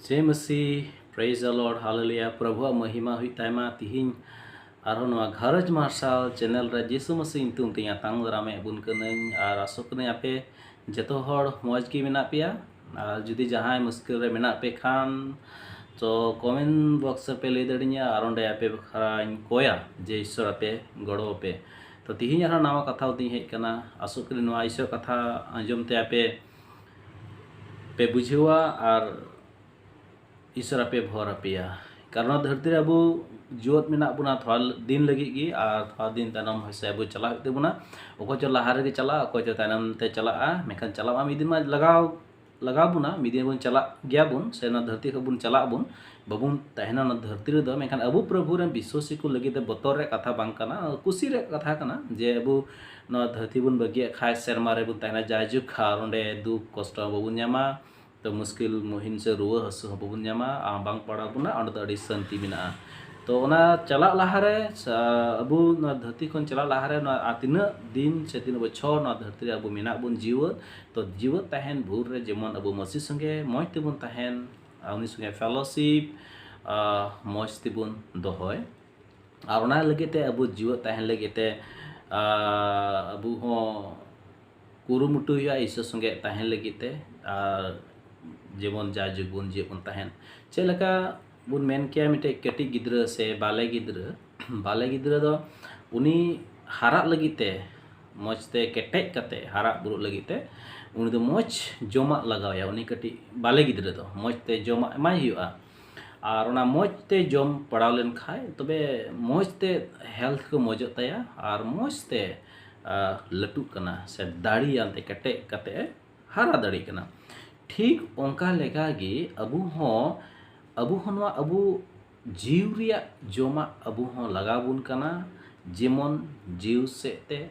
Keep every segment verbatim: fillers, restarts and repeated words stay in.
ᱡᱮ ᱢᱟᱹᱥᱤ, praise the Lord, hallelujah, ᱯᱨᱚᱵᱷᱩᱣᱟᱜ ᱢᱚᱦᱤᱢᱟ ᱦᱩᱭᱩᱜ ᱛᱟᱭᱢᱟ᱾ ᱛᱤᱦᱤᱧ ᱟᱨᱦᱚᱸ ᱱᱚᱣᱟ ᱜᱷᱟᱨᱚᱸᱡᱽ ᱢᱟᱨᱥᱟᱞ channel ᱨᱮ ᱡᱤᱥᱩ ᱢᱟᱹᱥᱤ ᱧᱩᱛᱩᱢ ᱛᱮᱧ ᱟᱛᱟᱝ ᱫᱟᱨᱟᱢᱮᱫ ᱵᱚᱱ ᱠᱟᱹᱱᱟᱹᱧ ᱟᱨ ᱟᱥᱚᱜ ᱠᱟᱹᱱᱟᱹᱧ ᱟᱯᱮ ᱡᱚᱛᱚ ᱦᱚᱲ ᱢᱚᱡᱽ ᱜᱮ ᱢᱮᱱᱟᱜ ᱯᱮᱭᱟ᱾ ᱟᱨ ᱡᱩᱫᱤ ᱡᱟᱦᱟᱸᱭ ᱢᱩᱥᱠᱤᱞ ᱨᱮ ᱢᱮᱱᱟᱜ ᱯᱮ ᱠᱷᱟᱱ ᱛᱚ comment box ᱨᱮᱯᱮ ᱞᱟᱹᱭ ᱫᱟᱲᱮᱧᱟ ᱟᱨ ᱚᱸᱰᱮ ᱟᱯᱮ ᱵᱟᱠᱷᱨᱟᱧ ᱠᱚᱭᱟ ᱡᱮ ᱤᱥᱥᱚᱨ ᱟᱯᱮ ᱜᱚᱲᱚ ᱟᱯᱮ᱾ ᱛᱚ ᱛᱤᱦᱤᱧ ᱟᱨᱦᱚᱸ ᱱᱟᱣᱟ ᱠᱟᱛᱷᱟ ᱩᱛᱤᱧ ᱦᱮᱡ ᱟᱠᱟᱱᱟ᱾ ᱟᱥᱚᱜ ᱠᱟᱹᱱᱟᱹᱧ ᱱᱚᱣᱟ ᱤᱥᱥᱚᱨ ᱠᱟᱛᱷᱟ ᱟᱸᱡᱚᱢ ᱛᱮ ᱟᱯᱮ ᱯᱮ ᱵᱩᱡᱷᱟᱹᱣᱟ ᱟᱨ ᱤᱥᱚᱨ ᱟᱯᱮ ᱵᱷᱚᱨ ᱟᱯᱮᱭᱟ᱾ ᱠᱟᱨᱚᱱ ᱱᱚᱣᱟ ᱫᱷᱟᱹᱨᱛᱤ ᱨᱮ ᱟᱵᱚ ᱡᱩᱣᱟᱹᱫ ᱢᱮᱱᱟᱜ ᱵᱚᱱᱟ ᱛᱷᱚᱲᱟ ᱫᱤᱱ ᱞᱟᱹᱜᱤᱫ ᱜᱮ, ᱟᱨ ᱛᱷᱚᱲᱟ ᱫᱤᱱ ᱛᱟᱭᱱᱚᱢ ᱦᱚᱭ ᱥᱮ ᱟᱵᱚ ᱪᱟᱞᱟᱜ ᱦᱩᱭᱩᱜ ᱛᱟᱵᱚᱱᱟ᱾ ᱚᱠᱚᱭ ᱪᱚ ᱞᱟᱦᱟ ᱨᱮᱜᱮ ᱪᱟᱞᱟᱜᱼᱟ, ᱚᱠᱚᱭ ᱪᱚ ᱛᱟᱭᱱᱚᱢ ᱛᱮ ᱪᱟᱞᱟᱜᱼᱟ, ᱢᱮᱱᱠᱷᱟᱱ ᱪᱟᱞᱟᱜ ᱢᱟ ᱢᱤᱫ ᱫᱤᱱ ᱢᱟ ᱞᱟᱜᱟᱣ ᱞᱟᱜᱟᱣ ᱵᱚᱱᱟ, ᱢᱤᱫ ᱫᱤᱱ ᱵᱚᱱ ᱪᱟᱞᱟᱜ ᱜᱮᱭᱟ ᱵᱚᱱ, ᱥᱮ ᱱᱚᱣᱟ ᱫᱷᱟᱹᱨᱛᱤ ᱠᱷᱚᱱ ᱵᱚᱱ ᱪᱟᱞᱟᱜ ᱟᱵᱚᱱ, ᱵᱟᱵᱚᱱ ᱛᱟᱦᱮᱱᱟ ᱱᱚᱣᱟ ᱫᱷᱟᱹᱨᱛᱤ ᱨᱮᱫᱚ᱾ ᱢᱮᱱᱠᱷᱟᱱ ᱟᱵᱚ ᱯᱨᱚᱵᱷᱩ ᱨᱮᱱ ᱵᱤᱥᱣᱟᱥᱤ ᱠᱚ ᱞᱟᱹᱜᱤᱫ ᱫᱚ ᱵᱚᱛᱚᱨ ᱨᱮᱭᱟᱜ ᱠᱟᱛᱷᱟ ᱵᱟᱝ ᱠᱟᱱᱟ, ᱠᱩᱥᱤ ᱨᱮᱭᱟᱜ ᱠᱟᱛᱷᱟ ᱠᱟᱱᱟ ᱡᱮ ᱟᱵᱚ ᱱᱚᱣᱟ ᱫᱷᱟᱹᱨᱛᱤ ᱵᱚᱱ ᱵᱟᱹᱜᱤᱭᱟᱜ ᱠᱷᱟᱡ ᱥᱮᱨᱢᱟ ᱨᱮᱵᱚᱱ ᱛᱟᱦᱮᱱᱟ ᱡᱟᱭᱡᱩᱜᱽ, ᱟᱨ ᱚᱸᱰᱮ ᱫᱩᱠ ᱠᱚᱥᱴᱚ ᱵᱟᱵᱚᱱ ᱧᱟᱢᱟ᱾ ᱛᱚ ᱢᱩᱥᱠᱤᱞ ᱢᱩᱦᱤᱱ ᱥᱮ ᱨᱩᱣᱟᱹ ᱦᱟᱹᱥᱩ ᱦᱚᱸ ᱵᱟᱵᱚᱱ ᱧᱟᱢᱟ, ᱟᱨ ᱵᱟᱝ ᱯᱟᱲᱟᱣ ᱵᱚᱱᱟ, ᱚᱸᱰᱮ ᱫᱚ ᱟᱹᱰᱤ ᱥᱟᱹᱱᱛᱤ ᱢᱮᱱᱟᱜᱼᱟ᱾ ᱛᱚ ᱚᱱᱟ ᱪᱟᱞᱟᱜ ᱞᱟᱦᱟᱨᱮ ᱥᱟ-, ᱟᱵᱚ ᱱᱚᱣᱟ ᱫᱷᱟᱹᱨᱛᱤ ᱠᱷᱚᱱ ᱪᱟᱞᱟᱜ ᱞᱟᱦᱟᱨᱮ ᱱᱚᱣᱟ ᱟᱨ ᱛᱤᱱᱟᱹᱜ ᱫᱤᱱ ᱥᱮ ᱛᱤᱱᱟᱹᱜ ᱵᱚᱪᱷᱚᱨ ᱱᱚᱣᱟ ᱫᱷᱟᱹᱨᱛᱤ ᱨᱮ ᱟᱵᱚ ᱢᱮᱱᱟᱜ ᱵᱚᱱ ᱡᱤᱣᱟᱹᱫ, ᱛᱚ ᱡᱤᱣᱟᱹᱫ ᱛᱟᱦᱮᱱ ᱵᱷᱳᱨ ᱨᱮ ᱡᱮᱢᱚᱱ ᱟᱵᱚ ᱢᱟᱹᱥᱤ ᱥᱚᱸᱜᱮ ᱢᱚᱡᱽ ᱛᱮᱵᱚᱱ ᱛᱟᱦᱮᱱ, ᱟᱨ ᱩᱱᱤ ᱥᱚᱸᱜᱮ fellowship, ᱟᱨ ᱢᱚᱡᱽ ᱛᱮᱵᱚᱱ ᱫᱚᱦᱚᱭ᱾ ᱟᱨ ᱚᱱᱟ ᱞᱟᱹᱜᱤᱫ ᱛᱮ ᱟᱵᱚ ᱡᱤᱣᱟᱹᱫ ᱛᱟᱦᱮᱱ ᱞᱟᱹᱜᱤᱫ ᱛᱮ, ᱟᱨ ᱟᱵᱚ ᱦᱚᱸ ᱠᱩᱨᱩᱢᱩᱴᱩ ᱦᱩᱭᱩᱜᱼᱟ ᱤᱥᱥᱚᱨ ᱥᱚᱸᱜᱮ ᱛᱟᱦᱮᱱ ᱞᱟᱹᱜᱤᱫ ᱛᱮ, ᱟᱨ ᱡᱮᱢᱚᱱ ᱡᱟᱭᱡᱩᱜᱽ ᱵᱚᱱ ᱡᱤᱣᱮᱫ ᱵᱚᱱ ᱛᱟᱦᱮᱱ᱾ ᱪᱮᱫ ᱞᱮᱠᱟ ᱵᱚᱱ ᱢᱮᱱ ᱠᱮᱭᱟ, ᱢᱤᱫᱴᱮᱡ ᱠᱟᱹᱴᱤᱡ ᱜᱤᱫᱽᱨᱟᱹ ᱥᱮ ᱵᱟᱞᱮ ᱜᱤᱫᱽᱨᱟᱹ, ᱵᱟᱞᱮ ᱜᱤᱫᱽᱨᱟᱹ ᱫᱚ ᱩᱱᱤ ᱦᱟᱨᱟᱜ ᱞᱟᱹᱜᱤᱫ ᱛᱮ, ᱢᱚᱡᱽ ᱛᱮ ᱠᱮᱴᱮᱡ ᱠᱟᱛᱮ ᱦᱟᱨᱟᱜ ᱵᱩᱨᱩᱜ ᱞᱟᱹᱜᱤᱫ ᱛᱮ ᱩᱱᱤ ᱫᱚ ᱢᱚᱡᱽ ᱡᱚᱢᱟᱜ ᱞᱟᱜᱟᱣ ᱟᱭᱟ᱾ ᱩᱱᱤ ᱠᱟᱹᱴᱤᱡ ᱵᱟᱞᱮ ᱜᱤᱫᱽᱨᱟᱹ ᱫᱚ ᱢᱚᱡᱽ ᱛᱮ ᱡᱚᱢᱟᱜ ᱮᱢᱟᱭ ᱦᱩᱭᱩᱜᱼᱟ᱾ ᱟᱨ ᱚᱱᱟ ᱢᱚᱡᱽ ᱛᱮ ᱡᱚᱢ ᱯᱟᱲᱟᱣ ᱞᱮᱱ ᱠᱷᱟᱡ ᱛᱚᱵᱮ ᱢᱚᱡᱽ ᱛᱮ health ᱠᱚ ᱢᱚᱡᱚᱜ ᱛᱟᱭᱟ ᱟᱨ ᱢᱚᱡᱽ ᱛᱮ, ᱟᱨ ᱞᱟᱹᱴᱩᱜ ᱠᱟᱱᱟ ᱥᱮ ᱫᱟᱲᱮᱭᱟᱱ ᱛᱮ ᱠᱮᱴᱮᱡ ᱠᱟᱛᱮ ᱮ ᱦᱟᱨᱟ ᱫᱟᱲᱮᱜ ᱠᱟᱱᱟ᱾ ᱴᱷᱤᱠ ᱚᱱᱠᱟ ᱞᱮᱠᱟ ᱜᱮ ᱟᱵᱚ ᱦᱚᱸ, ᱟᱵᱚ ᱦᱚᱸ ᱱᱚᱣᱟ ᱟᱵᱚ ᱡᱤᱣᱤ ᱨᱮᱭᱟᱜ ᱡᱚᱢᱟᱜ ᱟᱵᱚ ᱦᱚᱸ ᱞᱟᱜᱟᱣ ᱵᱚᱱ ᱠᱟᱱᱟ, ᱡᱮᱢᱚᱱ ᱡᱤᱣᱤ ᱥᱮᱫ ᱛᱮ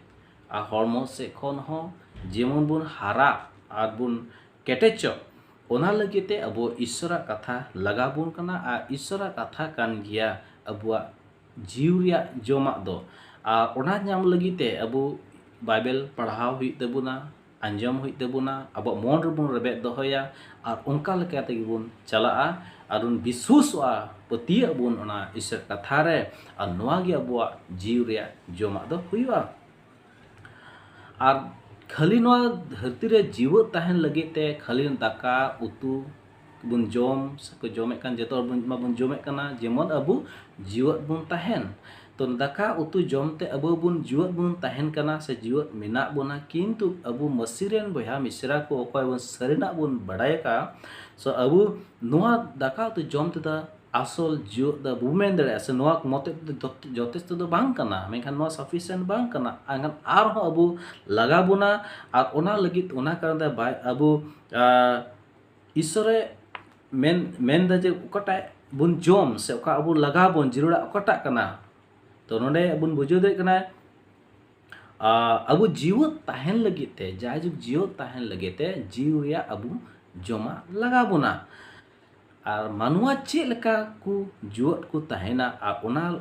ᱟᱨ ᱦᱚᱲᱢᱚ ᱥᱮᱫ ᱠᱷᱚᱱ ᱦᱚᱸ ᱡᱮᱢᱚᱱ ᱵᱚᱱ ᱦᱟᱨᱟᱜ ᱟᱨ ᱵᱚᱱ ᱠᱮᱴᱮᱡᱚᱜ, ᱚᱱᱟ ᱞᱟᱹᱜᱤᱫ ᱛᱮ ᱟᱵᱚ ᱤᱥᱥᱚᱨᱟᱜ ᱠᱟᱛᱷᱟ ᱞᱟᱜᱟᱣ ᱵᱚᱱ ᱠᱟᱱᱟ᱾ ᱟᱨ ᱤᱥᱥᱚᱨᱟᱜ ᱠᱟᱛᱷᱟ ᱠᱟᱱ ᱜᱮᱭᱟ ᱟᱵᱚᱣᱟᱜ ᱡᱤᱣᱤ ᱨᱮᱭᱟᱜ ᱡᱚᱢᱟᱜ ᱫᱚ᱾ ᱟᱨ ᱚᱱᱟ ᱧᱟᱢ ᱞᱟᱹᱜᱤᱫ ᱛᱮ ᱟᱵᱚ ᱵᱟᱭᱵᱮᱞ ᱯᱟᱲᱦᱟᱣ ᱦᱩᱭᱩᱜ ᱛᱟᱵᱚᱱᱟ, ᱟᱸᱡᱚᱢ ᱦᱩᱭᱩᱜ ᱛᱟᱵᱚᱱᱟ, ᱟᱵᱚᱣᱟᱜ ᱢᱚᱱ ᱨᱮᱵᱚᱱ ᱨᱮᱵᱮᱫ ᱫᱚᱦᱚᱭᱟ, ᱟᱨ ᱚᱱᱠᱟ ᱞᱮᱠᱟ ᱛᱮᱜᱮ ᱵᱚᱱ ᱪᱟᱞᱟᱜᱼᱟ, ᱟᱨ ᱵᱚᱱ ᱵᱤᱥᱣᱟᱹᱥᱚᱜᱼᱟ, ᱯᱟᱹᱛᱭᱟᱹᱜ ᱟᱵᱚᱱ ᱚᱱᱟ ᱤᱥᱚᱨ ᱠᱟᱛᱷᱟ ᱨᱮ, ᱟᱨ ᱱᱚᱣᱟ ᱜᱮ ᱟᱵᱚᱣᱟᱜ ᱡᱤᱣᱤ ᱨᱮᱭᱟᱜ ᱡᱚᱢᱟᱜ ᱫᱚ ᱦᱩᱭᱩᱜᱼᱟ᱾ ᱟᱨ ᱠᱷᱟᱹᱞᱤ ᱱᱚᱣᱟ ᱫᱷᱟᱹᱨᱛᱤ ᱨᱮ ᱡᱤᱣᱮᱫ ᱛᱟᱦᱮᱱ ᱞᱟᱹᱜᱤᱫ ᱛᱮ ᱠᱷᱟᱹᱞᱤ ᱫᱟᱠᱟ ᱩᱛᱩ ᱵᱚᱱ ᱡᱚᱢ ᱥᱮ ᱠᱚ ᱡᱚᱢᱮᱫ ᱠᱟᱱ, ᱡᱚᱛᱚ ᱦᱚᱲ ᱵᱚᱱ, ᱢᱟᱵᱚᱱ ᱡᱚᱢᱮᱫ ᱠᱟᱱᱟ, ᱡᱮᱢᱚᱱ ᱟᱵᱚ ᱡᱤᱣᱮᱫ ᱵᱚᱱ ᱛᱟᱦᱮᱱ᱾ ᱛᱚ ᱫᱟᱠᱟ ᱩᱛᱩ ᱡᱚᱢ ᱛᱮ ᱟᱵᱚ ᱵᱚᱱ ᱡᱤᱣᱮᱫ ᱵᱚᱱ ᱛᱟᱦᱮᱱ ᱠᱟᱱᱟ ᱥᱮ ᱡᱤᱣᱮᱫ ᱢᱮᱱᱟᱜ ᱵᱚᱱᱟ, ᱠᱤᱱᱛᱩ ᱟᱵᱚ ᱢᱟᱹᱥᱤ ᱨᱮᱱ ᱵᱚᱭᱦᱟ ᱢᱤᱥᱨᱟ ᱠᱚ ᱚᱠᱚᱭ ᱵᱚᱱ ᱥᱟᱹᱨᱤᱱᱟᱜ ᱵᱚᱱ ᱵᱟᱲᱟᱭ ᱟᱠᱟᱫ, ᱥᱚ ᱟᱵᱚ ᱱᱚᱣᱟ ᱫᱟᱠᱟ ᱩᱛᱩ ᱡᱚᱢ ᱛᱮᱫᱚ ᱟᱥᱚᱞ ᱡᱤᱣᱮᱫ ᱫᱚ ᱵᱟᱵᱚ ᱢᱮᱱ ᱫᱟᱲᱮᱭᱟᱜᱼᱟ, ᱥᱮ ᱱᱚᱣᱟ ᱢᱚᱛᱮ ᱛᱮᱫᱚ ᱡᱚᱛ-, ᱡᱚᱛᱷᱮᱥᱴᱚ ᱫᱚ ᱵᱟᱝ ᱠᱟᱱᱟ, ᱢᱮᱱᱠᱷᱟᱱ ᱱᱚᱣᱟ sufficient ᱵᱟᱝ ᱠᱟᱱᱟ᱾ ᱮᱱᱠᱷᱟᱱ ᱟᱨᱦᱚᱸ ᱟᱵᱚ ᱞᱟᱜᱟᱣ ᱵᱚᱱᱟ, ᱟᱨ ᱚᱱᱟ ᱞᱟᱹᱜᱤᱫ, ᱚᱱᱟ ᱠᱟᱨᱚᱱ ᱛᱮ ᱵᱟᱭ-, ᱟᱵᱚ, ᱟ, ᱤᱥᱚᱨᱮ ᱢᱮᱱ, ᱢᱮᱱᱫᱟ ᱡᱮ ᱚᱠᱟᱴᱟᱜ ᱵᱚᱱ ᱡᱚᱢ ᱥᱮ ᱚᱠᱟ ᱟᱵᱚ ᱞᱟᱜᱟᱣ ᱵᱚᱱ ᱡᱟᱹᱨᱩᱲᱟ, ᱚᱠᱟᱴᱟᱜ ᱠᱟᱱᱟ? ᱛᱚ ᱱᱚᱰᱮ ᱵᱚᱱ ᱵᱩᱡᱷᱟᱹᱣ ᱫᱟᱲᱮᱭᱟᱜ ᱠᱟᱱᱟ, ᱟ, ᱟᱵᱚ ᱡᱤᱣᱮᱫ ᱛᱟᱦᱮᱱ ᱞᱟᱹᱜᱤᱫ ᱛᱮ, ᱡᱟᱭᱡᱩᱜᱽ ᱡᱤᱣᱮᱫ ᱛᱟᱦᱮᱱ ᱞᱟᱹᱜᱤᱫ ᱛᱮ ᱡᱤᱣᱤ ᱨᱮᱭᱟᱜ ᱟᱵᱚ ᱡᱚᱢᱟᱜ ᱞᱟᱜᱟᱣ ᱵᱚᱱᱟ᱾ ᱟᱨ ᱢᱟᱱᱣᱟ ᱪᱮᱫ ᱞᱮᱠᱟ ᱠᱚ ᱡᱤᱣᱮᱫ ᱠᱚ ᱛᱟᱦᱮᱱᱟ, ᱟᱨ ᱚᱱᱟ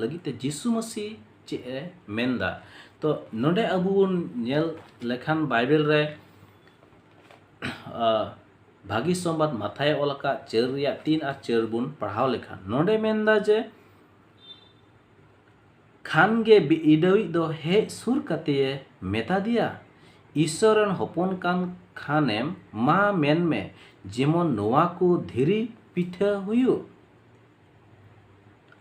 ᱞᱟᱹᱜᱤᱫ ᱛᱮ ᱡᱤᱥᱩ ᱢᱟᱹᱥᱤ ᱪᱮᱫ ᱮ ᱢᱮᱱᱫᱟ? ᱛᱚ ᱱᱚᱰᱮ ᱟᱵᱚ ᱵᱚᱱ ᱧᱮᱞ ᱞᱮᱠᱷᱟᱱ ᱵᱟᱭᱵᱮᱞ ᱨᱮ, ᱟ, ᱵᱷᱟᱹᱜᱤ ᱥᱚᱢᱵᱟᱫ ᱢᱟᱛᱷᱟᱭ ᱚᱞ ᱟᱠᱟᱫ ᱪᱟᱹᱨ ᱨᱮᱭᱟᱜ ᱛᱤᱱ ᱟᱨ ᱪᱟᱹᱨ ᱵᱚᱱ ᱯᱟᱲᱦᱟᱣ ᱞᱮᱠᱷᱟᱱ, ᱱᱚᱰᱮ ᱢᱮᱱᱫᱟ ᱡᱮ, ᱠᱷᱟᱱ ᱜᱮ ᱵᱤ-, ᱤᱰᱟᱹᱣᱤᱡ ᱫᱚ ᱦᱮᱡ ᱥᱩᱨ ᱠᱟᱛᱮᱭ ᱢᱮᱛᱟ ᱫᱮᱭᱟ, "ᱤᱥᱥᱚᱨ ᱨᱮᱱ ᱦᱚᱯᱚᱱ ᱠᱟᱱ ᱠᱷᱟᱱᱮᱢ, ᱢᱟ ᱢᱮᱱ ᱢᱮ, ᱡᱮᱢᱚᱱ ᱱᱚᱣᱟ ᱠᱚ ᱫᱷᱤᱨᱤ ᱯᱤᱴᱷᱟᱹ ᱦᱩᱭᱩᱜ᱾"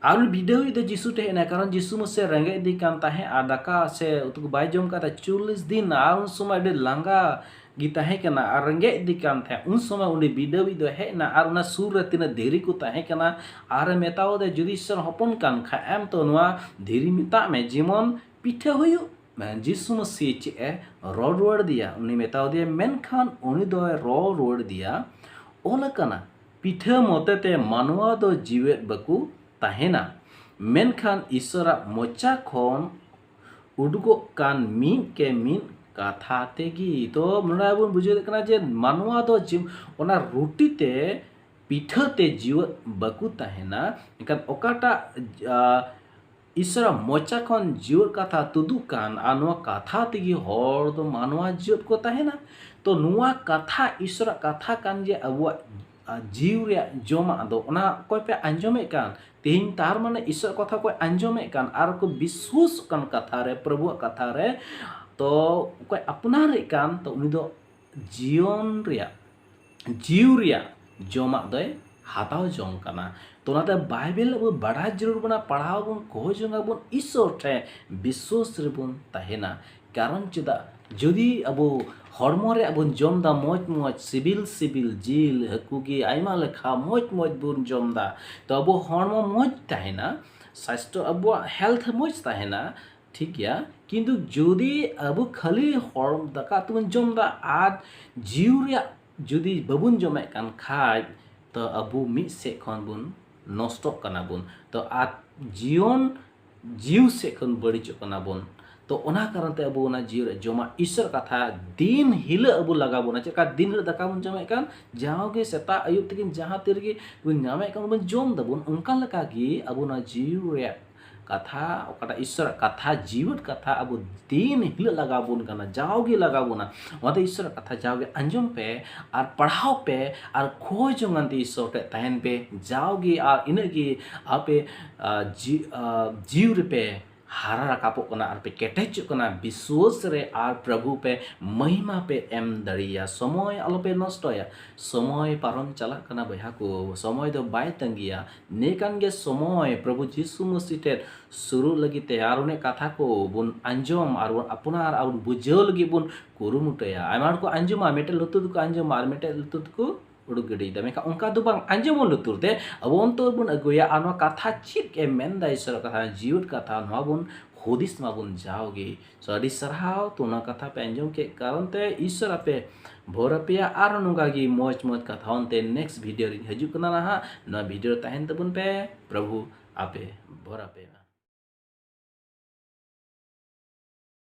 ᱟᱨ ᱩᱱᱤ ᱵᱤᱰᱟᱹᱣᱤᱡ ᱫᱚ ᱡᱤᱥᱩ ᱴᱷᱮᱡ ᱮᱱᱟᱭ, ᱠᱟᱨᱚᱱ ᱡᱤᱥᱩ ᱢᱟᱥᱮ ᱨᱮᱸᱜᱮᱡ ᱤᱫᱤ ᱠᱟᱱ ᱛᱟᱦᱮᱸᱫ ᱟᱨ ᱫᱟᱠᱟ ᱥᱮ ᱩᱛᱩ ᱠᱚ ᱵᱟᱭ ᱡᱚᱢ ᱠᱟᱫ ᱛᱟᱦᱮᱸᱫ ᱪᱚᱞᱞᱤᱥ ᱫᱤᱱ, ᱟᱨ ᱩᱱ ᱥᱚᱢᱚᱭ ᱟᱹᱰᱤ ᱞᱟᱸᱜᱟ ᱜᱮ ᱛᱟᱦᱮᱸ ᱠᱟᱱᱟ ᱟᱨ ᱨᱮᱸᱜᱮᱡ ᱤᱫᱤ ᱠᱟᱱ ᱛᱟᱦᱮᱸᱫ᱾ ᱩᱱ ᱥᱚᱢᱚᱭ ᱩᱱᱤ ᱵᱤᱰᱟᱹᱣᱤᱡ ᱫᱚ ᱦᱮᱡ ᱮᱱᱟ ᱟᱨ ᱚᱱᱟ ᱥᱩᱨ ᱨᱮ ᱛᱤᱱᱟᱹᱜ ᱫᱷᱤᱨᱤ ᱠᱚ ᱛᱟᱦᱮᱸ ᱠᱟᱱᱟ, ᱟᱨᱮ ᱢᱮᱛᱟᱣ ᱫᱮᱭᱟ, "ᱡᱩᱫᱤ ᱤᱥᱥᱚᱨ ᱦᱚᱯᱚᱱ ᱠᱟᱱ ᱠᱷᱟᱡ ᱮᱢ, ᱛᱚ ᱱᱚᱣᱟ ᱫᱷᱤᱨᱤ ᱢᱮᱛᱟᱜ ᱢᱮ ᱡᱮᱢᱚᱱ ᱯᱤᱴᱷᱟᱹ ᱦᱩᱭᱩᱜ᱾" ᱢᱮᱱ ᱡᱤᱥᱩ ᱢᱟᱹᱥᱤ ᱪᱮᱫ ᱮ ᱨᱚᱲ ᱨᱩᱣᱟᱹᱲ ᱫᱮᱭᱟ? ᱩᱱᱤ ᱢᱮᱛᱟᱣ ᱫᱮᱭᱟ, ᱢᱮᱱᱠᱷᱟᱱ ᱩᱱᱤ ᱫᱚᱭ ᱨᱚᱲ ᱨᱩᱣᱟᱹᱲ ᱫᱮᱭᱟ, "ᱚᱞ ᱟᱠᱟᱱᱟ, ᱯᱤᱴᱷᱟᱹ ᱢᱚᱛᱮ ᱛᱮ ᱢᱟᱱᱣᱟ ᱫᱚ ᱡᱤᱣᱮᱫ ᱵᱟᱠᱚ ᱛᱟᱦᱮᱱᱟ, ᱢᱮᱱᱠᱷᱟᱱ ᱤᱥᱥᱚᱨᱟᱜ ᱢᱚᱪᱟ ᱠᱷᱚᱱ ᱩᱰᱩᱠᱚᱜ ᱠᱟᱱ ᱢᱤᱫ ᱠᱮ ᱢᱤᱫ ᱠᱟᱛᱷᱟ ᱛᱮᱜᱮ᱾" ᱛᱚ ᱱᱚᱰᱮ ᱵᱚᱱ ᱵᱩᱡᱷᱟᱹᱣ ᱫᱟᱲᱮᱭᱟᱜ ᱠᱟᱱᱟ ᱡᱮ ᱢᱟᱱᱣᱟ ᱫᱚ ᱡᱤᱣ-, ᱚᱱᱟ ᱨᱩᱴᱤ ᱛᱮ, ᱯᱤᱴᱷᱟᱹ ᱛᱮ ᱡᱤᱣᱮᱫ ᱵᱟᱠᱚ ᱛᱟᱦᱮᱱᱟ, ᱮᱱᱠᱷᱟᱱ ᱚᱠᱟᱴᱟᱜ, ᱟ, ᱤᱥᱚᱨᱟᱜ ᱢᱚᱪᱟ ᱠᱷᱚᱱ ᱡᱤᱣᱮᱫ ᱠᱟᱛᱷᱟ ᱛᱩᱫᱩᱜ ᱠᱟᱱ, ᱟᱨ ᱱᱚᱣᱟ ᱠᱟᱛᱷᱟ ᱛᱮᱜᱮ ᱦᱚᱲ ᱫᱚ ᱢᱟᱱᱣᱟ ᱡᱤᱣᱮᱫ ᱠᱚ ᱛᱟᱦᱮᱱᱟ᱾ ᱛᱚ ᱱᱚᱣᱟ ᱠᱟᱛᱷᱟ, ᱤᱥᱚᱨᱟᱜ ᱠᱟᱛᱷᱟ ᱠᱟᱱ ᱡᱮ ᱟᱵᱚᱣᱟᱜ, ᱟ, ᱡᱤᱣᱤ ᱨᱮᱭᱟᱜ ᱡᱚᱢᱟᱜ ᱫᱚ, ᱚᱱᱟ ᱚᱠᱚᱭ ᱯᱮ ᱟᱸᱡᱚᱢᱮᱫ ᱠᱟᱱ, ᱛᱮᱦᱮᱧ ᱛᱟᱨ ᱢᱟᱱᱮ ᱤᱥᱚᱨᱟᱜ ᱠᱟᱛᱷᱟ ᱚᱠᱚᱭ ᱟᱸᱡᱚᱢᱮᱫ ᱠᱟᱱ ᱟᱨ ᱠᱚ ᱵᱤᱥᱣᱟᱥᱚᱜ ᱠᱟᱱ ᱠᱟᱛᱷᱟ ᱨᱮ, ᱯᱨᱚᱵᱷᱩᱣᱟᱜ ᱠᱟᱛᱷᱟ ᱨᱮ, ᱛᱚ ᱚᱠᱚᱭ ᱟᱯᱱᱟᱨᱮᱫ ᱠᱟᱱ, ᱛᱚ ᱩᱱᱤ ᱫᱚ ᱡᱤᱭᱚᱱ ᱨᱮᱭᱟᱜ, ᱡᱤᱣᱤ ᱨᱮᱭᱟᱜ ᱡᱚᱢᱟᱜ ᱫᱚᱭ ᱦᱟᱛᱟᱣ ᱡᱚᱝ ᱠᱟᱱᱟ᱾ ᱛᱚ ᱚᱱᱟᱛᱮ ᱵᱟᱭᱵᱮᱞ ᱟᱵᱚ ᱵᱟᱲᱟᱭ ᱡᱟᱹᱨᱩᱲ ᱵᱚᱱᱟ, ᱯᱟᱲᱦᱟᱣ ᱵᱚᱱ, ᱠᱷᱚᱡᱽ ᱡᱚᱝ ᱟᱵᱚᱱ, ᱤᱥᱚᱨ ᱴᱷᱮᱱ ᱵᱤᱥᱣᱟᱥ ᱨᱮᱵᱚᱱ ᱛᱟᱦᱮᱱᱟ᱾ ᱠᱟᱨᱚᱱ ᱪᱮᱫᱟᱜ? ᱡᱩᱫᱤ ᱟᱵᱚ ᱦᱚᱲᱢᱚ ᱨᱮᱭᱟᱜ ᱵᱚᱱ ᱡᱚᱢ ᱮᱫᱟ ᱢᱚᱡᱽ ᱢᱚᱡᱽ, ᱥᱤᱵᱤᱞ ᱥᱤᱵᱤᱞ ᱡᱤᱞ, ᱦᱟᱹᱠᱩ ᱜᱮ, ᱟᱭᱢᱟ ᱞᱮᱠᱟ ᱢᱚᱡᱽ ᱢᱚᱡᱽ ᱵᱚᱱ ᱡᱚᱢ ᱮᱫᱟ, ᱛᱚ ᱟᱵᱚ ᱦᱚᱲᱢᱚ ᱢᱚᱡᱽ ᱛᱟᱦᱮᱱᱟ, ᱥᱟᱥᱛᱷᱚ, ᱟᱵᱚᱣᱟᱜ ᱦᱮᱞᱛᱷ ᱢᱚᱡᱽ ᱛᱟᱦᱮᱱᱟ, ᱴᱷᱤᱠ ᱜᱮᱭᱟ᱾ ᱠᱤᱱᱛᱩ ᱡᱩᱫᱤ ᱟᱵᱚ ᱠᱷᱟᱹᱞᱤ ᱦᱚᱲ ᱫᱟᱠᱟ ᱩᱛᱩ ᱵᱚᱱ ᱡᱚᱢ ᱮᱫᱟ ᱟᱨ ᱡᱤᱣᱤ ᱨᱮᱭᱟᱜ ᱡᱩᱫᱤ ᱵᱟᱵᱚᱱ ᱡᱚᱢᱮᱫ ᱠᱟᱱ ᱠᱷᱟᱡ, ᱛᱚ ᱟᱵᱚ ᱢᱤᱫ ᱥᱮᱫ ᱠᱷᱚᱱ ᱵᱚᱱ ᱱᱚᱥᱴᱚᱜ ᱠᱟᱱᱟ ᱵᱚᱱ᱾ ᱛᱚ ᱟᱨ ᱡᱤᱭᱚᱱ, ᱡᱤᱣᱤ ᱥᱮᱫ ᱠᱷᱚᱱ ᱵᱟᱹᱲᱤᱡᱚᱜ ᱠᱟᱱᱟ ᱵᱚᱱ᱾ ᱛᱚ ᱚᱱᱟ ᱠᱟᱨᱚᱱ ᱛᱮ ᱟᱵᱚ ᱚᱱᱟ ᱡᱤᱣᱤ ᱨᱮ ᱡᱚᱢᱟᱜ ᱤᱥᱚᱨ ᱠᱟᱛᱷᱟ ᱫᱤᱱ ᱦᱤᱞᱳᱜ ᱟᱵᱚ ᱞᱟᱜᱟᱣ ᱵᱚᱱᱟ᱾ ᱪᱮᱫ ᱞᱮᱠᱟ ᱫᱤᱱ ᱦᱤᱞᱳᱜ ᱫᱟᱠᱟ ᱵᱚᱱ ᱡᱚᱢᱮᱫ ᱠᱟᱱ, ᱡᱟᱣᱜᱮ ᱥᱮᱛᱟᱜ ᱟᱹᱭᱩᱵ ᱛᱤᱠᱤᱱ ᱡᱟᱦᱟᱸ ᱛᱤ ᱨᱮᱜᱮ ᱵᱚᱱ ᱧᱟᱢᱮᱫ ᱠᱟᱱ ᱵᱚᱱ ᱡᱚᱢ ᱫᱟᱵᱚᱱ, ᱚᱱᱠᱟ ᱞᱮᱠᱟ ᱜᱮ ᱟᱵᱚ ᱚᱱᱟ ᱡᱤᱣᱤ ᱨᱮᱭᱟᱜ ᱠᱟᱛᱷᱟ, ᱚᱠᱟᱴᱟᱜ ᱤᱥᱚᱨᱟᱜ ᱠᱟᱛᱷᱟ, ᱡᱤᱣᱮᱫ ᱠᱟᱛᱷᱟ ᱟᱵᱚ ᱫᱤᱱ ᱦᱤᱞᱳᱜ ᱞᱟᱜᱟᱣ ᱵᱚᱱ ᱠᱟᱱᱟ, ᱡᱟᱣᱜᱮ ᱞᱟᱜᱟᱣ ᱵᱚᱱᱟ᱾ ᱚᱱᱟᱛᱮ ᱤᱥᱚᱨᱟᱜ ᱠᱟᱛᱷᱟ ᱡᱟᱣᱜᱮ ᱟᱸᱡᱚᱢ ᱯᱮ ᱟᱨ ᱯᱟᱲᱦᱟᱣ ᱯᱮ ᱟᱨ ᱠᱷᱚᱡᱽ ᱡᱚᱝ ᱟᱱᱛᱮ ᱤᱥᱚᱨ ᱴᱷᱮᱱ ᱛᱟᱦᱮᱱ ᱯᱮ, ᱡᱟᱣᱜᱮ, ᱟᱨ ᱤᱱᱟᱹᱜ ᱜᱮ ᱟᱯᱮ, ᱟ, ᱡᱤ-, ᱟ, ᱡᱤᱣᱤ ᱨᱮᱯᱮ ᱦᱟᱨᱟ ᱨᱟᱠᱟᱵᱚᱜ ᱠᱟᱱᱟ ᱟᱨ ᱯᱮ ᱠᱮᱴᱮᱡᱚᱜ ᱠᱟᱱᱟ ᱵᱤᱥᱣᱟᱥ ᱨᱮ, ᱟᱨ ᱯᱨᱚᱵᱷᱩ ᱯᱮ ᱢᱚᱦᱤᱢᱟ ᱯᱮ ᱮᱢ ᱫᱟᱲᱮᱭᱟᱭᱟ᱾ ᱥᱚᱢᱚᱭ ᱟᱞᱚᱯᱮ ᱱᱚᱥᱴᱚᱭᱟ, ᱥᱚᱢᱚᱭ ᱯᱟᱨᱚᱢ ᱪᱟᱞᱟᱜ ᱠᱟᱱᱟ ᱵᱚᱭᱦᱟ ᱠᱚ, ᱥᱚᱢᱚᱭ ᱫᱚ ᱵᱟᱭ ᱛᱟᱺᱜᱤᱭᱟ᱾ ᱱᱤᱭᱟᱹ ᱠᱟᱱ ᱜᱮ ᱥᱚᱢᱚᱭ ᱯᱨᱚᱵᱷᱩ ᱡᱤᱥᱩ ᱢᱟᱹᱥᱤ ᱴᱷᱮᱱ ᱥᱩᱨᱩᱜ ᱞᱟᱹᱜᱤᱫ ᱛᱮ, ᱟᱨ ᱩᱱᱤᱭᱟᱜ ᱠᱟᱛᱷᱟ ᱠᱚ ᱵᱚᱱ ᱟᱸᱡᱚᱢ ᱟᱨ ᱵᱚᱱ ᱟᱯᱱᱟᱨ ᱟᱨ ᱵᱚᱱ ᱵᱩᱡᱷᱟᱹᱣ ᱞᱟᱹᱜᱤᱫ ᱵᱚᱱ ᱠᱩᱨᱩᱢᱩᱴᱩᱭᱟ᱾ ᱟᱭᱢᱟ ᱦᱚᱲ ᱠᱚ ᱟᱸᱡᱚᱢᱟ, ᱢᱤᱫᱴᱮᱡ ᱞᱩᱛᱩᱨ ᱛᱮᱠᱚ ᱟᱸᱡᱚᱢᱟ ᱟᱨ ᱢᱤᱫᱴᱮᱡ ᱞᱩᱛᱩᱨ ᱛᱮᱠᱚ ᱩᱰᱩᱠ ᱜᱤᱰᱤᱭᱮᱫᱟ᱾ ᱢᱮᱱᱠᱷᱟᱱ ᱚᱱᱠᱟ ᱫᱚ ᱵᱟᱝ, ᱟᱸᱡᱚᱢ ᱵᱚᱱ ᱞᱩᱛᱩᱨ ᱛᱮ, ᱟᱵᱚ ᱚᱱᱛᱚᱨ ᱵᱚᱱ ᱟᱹᱜᱩᱭᱟ ᱟᱨ ᱱᱚᱣᱟ ᱠᱟᱛᱷᱟ ᱪᱮᱫ ᱮ ᱢᱮᱱᱫᱟ, ᱤᱥᱚᱨᱟᱜ ᱠᱟᱛᱷᱟ, ᱡᱤᱣᱮᱫ ᱠᱟᱛᱷᱟ, ᱱᱚᱣᱟ ᱵᱚᱱ ᱦᱩᱫᱤᱥ ᱢᱟᱵᱚᱱ ᱡᱟᱣᱜᱮ᱾ So ᱟᱹᱰᱤ ᱥᱟᱨᱦᱟᱣ, ᱛᱚ ᱚᱱᱟ ᱠᱟᱛᱷᱟ ᱯᱮ ᱟᱸᱡᱚᱢ ᱠᱮᱫ ᱠᱟᱨᱚᱱ ᱛᱮ ᱤᱥᱚᱨ ᱟᱯᱮ ᱵᱷᱳᱨ ᱟᱯᱮᱭᱟ᱾ ᱟᱨ ᱱᱚᱝᱠᱟ ᱜᱮ ᱢᱚᱡᱽ ᱢᱚᱡᱽ ᱠᱟᱛᱷᱟ ᱚᱱᱛᱮ next video ᱨᱤᱧ ᱦᱤᱡᱩᱜ ᱠᱟᱱᱟ ᱱᱟᱦᱟᱜ᱾ ᱱᱚᱣᱟ video ᱨᱮ ᱛᱟᱦᱮᱱ ᱛᱟᱵᱚᱱ ᱯᱮ, ᱯᱨᱚᱵᱷᱩ ᱟᱯᱮ ᱵᱷᱳᱨ ᱟᱯᱮ ᱢᱟ᱾